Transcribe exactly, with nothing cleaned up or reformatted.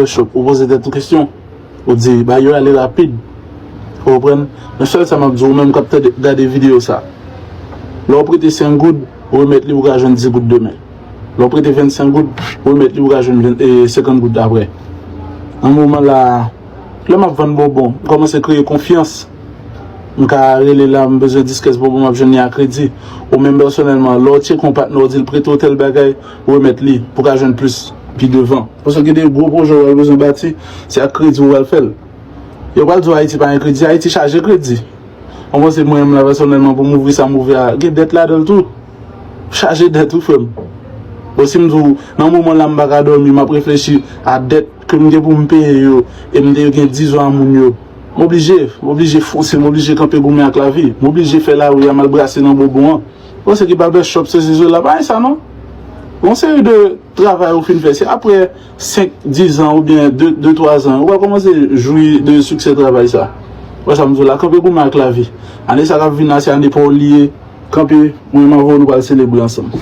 barbershop, ou poze tèt ou kesyon. Ou di, bagay yo ale rapid. Ou konprann? Men sèl sa m ap di w, ou menm k ap tande, gade videyo sa. Lè w prete senk goud, ou remèt li, ou ka jwenn dis goud demen. Lè w prete vennsenk goud, ou remèt li, ou ka jwenn ven- e, senkant goud apre. Nan moman la, lè m ap vann bonbon, m kòmanse kreye konfyans. M ka rele la, m bezwen dis kès bonbon, m ap jwenn li a kredi. Ou menm pèsonèlman, lè w tcheke yon patnè, w di l prete w tèl bagay, ou remèt li, pou w ka jwenn plis pi devan. Paske gen de gwo pwojè w pral bezwen bati, se ak kredi w pral fè l. Yo pral di w Ayiti pa gen kredi, Ayiti chaje kredi. Ou panse mwen menm la pèsonèlman pou m ouvri sa m ouvri a, gen dèt ladan l tou. Chaje dèt wi frè m. Bon, si m di w, nan moman la m pa ka dòmi, m ap reflechi a dèt ke m gen pou m peye yo, e m te gen dizon a moun yo. M oblije, m oblije fonse, m oblije kanpe goumen ak lavi. M oblije fè lari a, m al brase nan bonbon an. Bon, se ki barbershop, sesi, sela, pa gen sa non. Yon seri de travay ou fin fè, se apre senk, diz an oubyen de, de, twa zan, ou pral kòmanse jwi de siksè travay sa. Wè sa m di w la, kanpe goumen ak lavi. Ane sa k ap vin la, se ane pa w li ye. Kanpe, mwen m avè w, nou pral selebre ansanm.